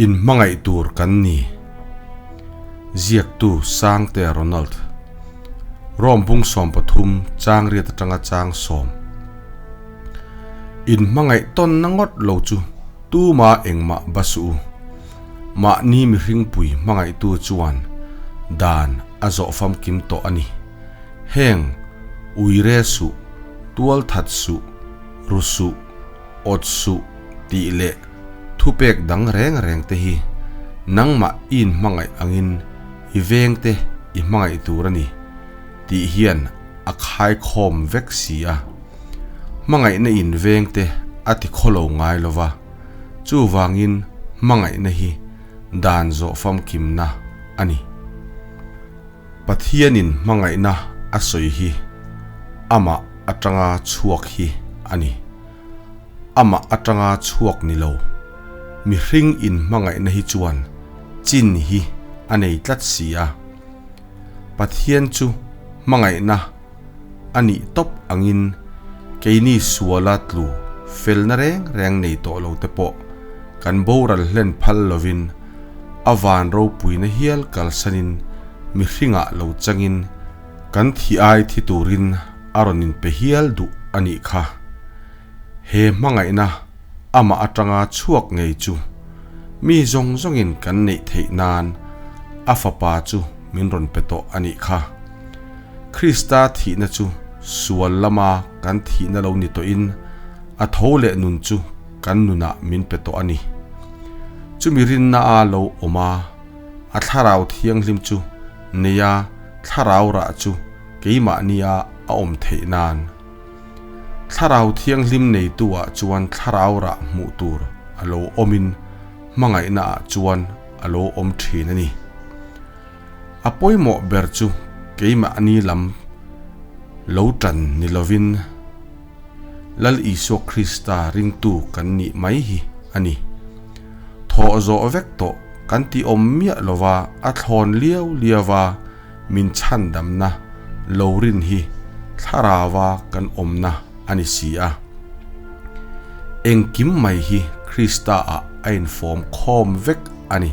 Inhmangaih tur kan ni. Ziaktu Sangtea Ronald. Rome bung 13 chang riat atanga chang sawm. Inhmangaih tawnna ngawt lo chu tuma engmah ba suh u. Mahni mihringpui hmangaihtu chuan dan a zawh famkim tawh a ni. Heng, uire suh, tualthat suh, ru suh, awt suh tih leh thupek dang reng reng te hi nangmah i inhmangaih angin i veng te i hmangaih tur a ni tih hian a khaikhawm vek si a. Hmangaihna in veng te a ti khawlo ngai lo va, chuvangin hmangaihna hi dan zawh famkimna a ni. Pathianin hmangaihna a sawi hi amah atanga chhuak hi a ni. Amah atanga chhuak ni lo, mihring in hmangaihna hi chuan chin hi a nei tlat si a. Pathian chu hmangaihna a nih tawp angin keini suala tlu felna reng reng nei tawh lo te pawh kan boral hlen phal lovin a van ropuina hial kalsanin mihringah lo changin kan thi ai thi turin a rawn inpe hial duh a nih kha. He hmangaihna amah atanga chhuak ngei chu mi zawng zawngin kan neih theih nan a fapa chu min rawn pe tawh a nih kha. Krista thihna chu sual lama kan thihna lo ni tawhin a tho leh nun chu kan nunah min pe tawh a ni. Chumi rinna a lo awm a, a thlarau thianghlim chu neia thlarau rah chu keimahnia a awm theih nan. Thlarau thianghlim neitu ah chuan thlarau rah hmuh tur a lo awmin hmangaihna ah chuan a lo awm thin a ni. A pawimawh ber chu keimahni lam lo tan ni lovin Lal Isua Krista ringtu kan nih mai hi a ni. Thawh zawh vek tawh kan ti awm miah lova a thlawn liau liau a min chhandamna lo rin hi thlarauva kan awmna a ni si a. Engkim mai hi Krista-ah a infawm khawm vek a ni.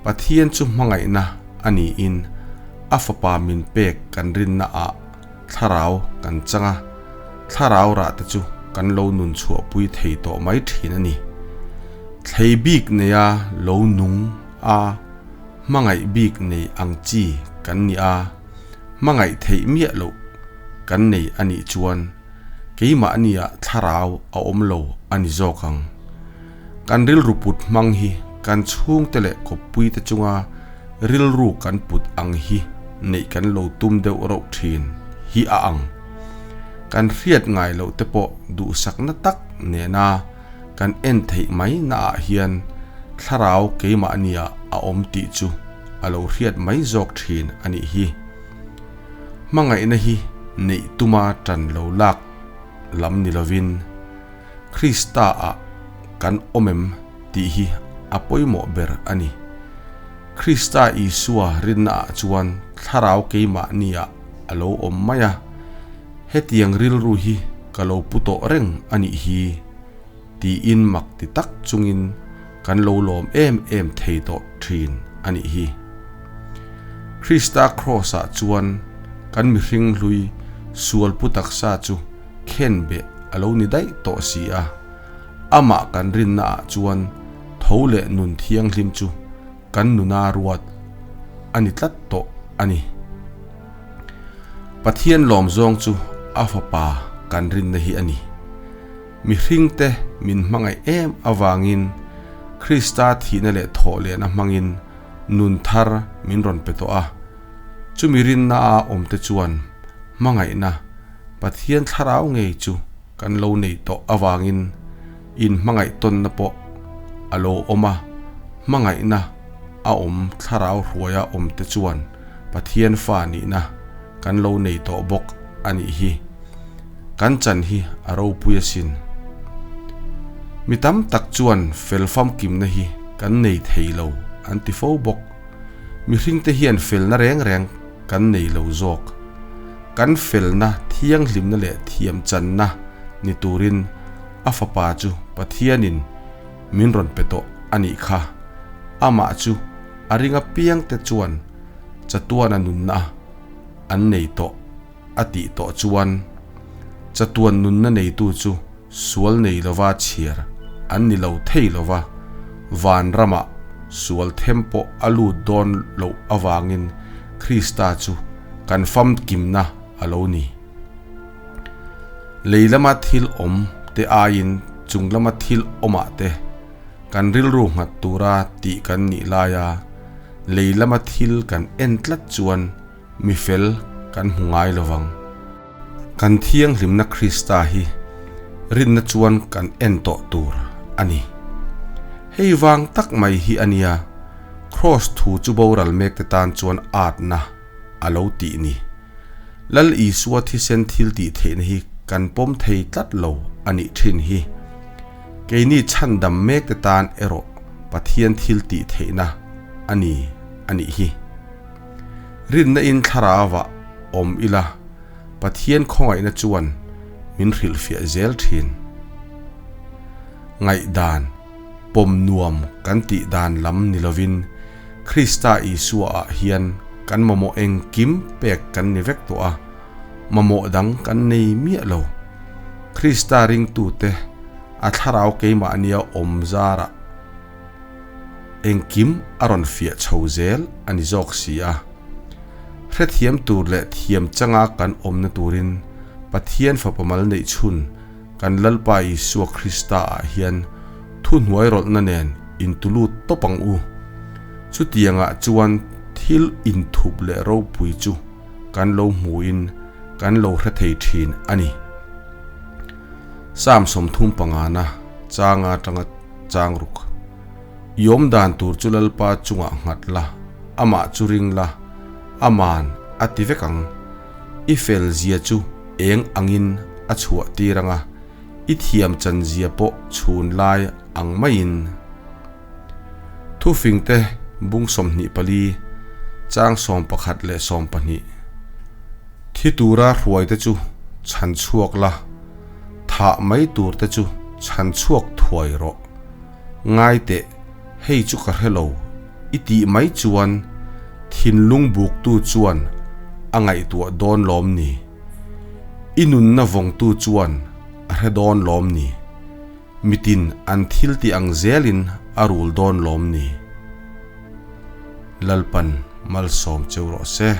Pathian chu hmangaihna a niin a Fapa min pek kan rinna ah thlarau kan chang a, thlarau rah te chu kan lo nun chhuahpui thei tawh mai thin a ni. Thlei bik neia lo nung a hmangaih bik nei ang chi kan ni a, hmangaih theih miah loh kan nei a nih chuan keimahniah thlarau a awm lo a ni zawk ang. Kan rilru put hmang hi kan chhungte leh kawppuite chunga rilru kan put ang hi neih kan lo tum deuh rauh thin hi a ang. Kan hriat ngai loh te pawh duhsakna tak nena kan en theih mai naah hian thlarau keimahniah a awm tih chu a lo hriat mai zawk thin a nih hi. Hmangaihna hi neih tuma tan lo lak lam ni lovin, Krista-ah kan awm em tih hi a pawimawh ber a ni. Krista Isua rinnaah chuan thlarau keimahniah a lo awm mai a, hetiang rilru hi ka lo pu tawh reng a nih hi tiin mak ti tak chungin kan lo lawm em em thei tawh thin a nih hi. Krista Kraws-ah chuan kan mihring hlui sual pu taksa chu khen beh a lo ni daih tawh si a, amah kan rinna ah chuan tho leh nun thianghlim chu kan nuna ruat a ni tlat tawh a ni. Pathian lawm zawng chu a fapa kan rinna hi a ni. Mihringte min hmangaih em avangin Krista thihna leh thawh lehna hmangin nun thar min rawn pe tawh a, chumi rinna a awmte chuan hmangaihna Pathian thlarau ngei chu kan lo nei tawh avangin in hmangaih tawnna pawh a lo awm a, hmangaihna a awm thlarau hruaia awmte chuan Pathian fa nihna kan lo nei tawh bawk a nih hi. Kan chan hi a ropui asin. Mi tam tak chuan fel famkimna hi kan nei thei lo an ti fo bawk. Mihringte hian felna reng reng kan nei lo zawk. Kan felna thianghlimna leh thiamchanna ni turin a fapa chu Pathianin min rawn pe tawh a nih kha. Amah chu a ring apiangte chuan chatuana nunna an nei tawh a tih tawh chuan chatuan nunna neitu chu sual nei lova chhiar an ni lo thei lova, vanramah sual them pawh a lut dawn loh avangin Krista chu kan famkimna a lo ni. Lei lama thil awm te aiin chung lama thil awmah te kan rilru nghat tura tih kan nih laia lei lama thil kan en tlat chuan mi fel kan hmu ngai lo vang. Kan thianghlimna Krista hi rinna chuan kan en tawh tur a ni. Hei vang tak mai hi a nia, Kraws thu chu boral mekte tan chuan atna a lo tih ni. Lal Isua thisen thil tih theihna hi kan pawm thei tlat lo a nih thin hi. Keini chhandam mekte tan erawh Pathian thil tih theihna a ni a nih hi. Rinna in thlarauah awm ila Pathian khawngaihna chuan min hrilhfiah zel thin. Ngaihdan, pawm nuam kan tih dan lam ni lovin Krista Isua ah hian kan mamawh engkim pek kan ni vek tawh a, mamawh dang kan nei miah lo. Krista ringtute a thlarau keimahnia awm zarah engkim a rawn fiah chho zel a ni zawk si a. Hrethiam tur leh thiam changa kan awmna turin Pathian Fapa mal neih chhun kan Lalpa Isua Krista ah hian thuhnuai rawlhna nen intulut tawp ang u. Chutiangah chuan thil inthup leh ropui chu kan lo hmuin kan lo hre thei thin a ni. Psalm 35 na changa tanga chang ruk. I awm dan tur chu Lalpa chungah nghat la, amah chu ring la, aman a ti vek ang. I fel zia chu eng angin a chhuah tir ang a, i thiam chan zia pawh chhun lai ang maiin. Thufingte bung 24, chang 11 leh 12. Thi tura hruaite chu chhan chhuak la, thah mai turte chu chhan chhuak thuai rawh. Ngai teh, hei chu ka hre lo, i tih mai chuan thinlung buktu chuan a ngaihtuah dawn lawm ni? I nunna vawngtu chuan a hre dawn lawm ni? Mitin an thil tih ang zelin a rul dawn lawm ni? Lalpan malsawm cheu rawh se.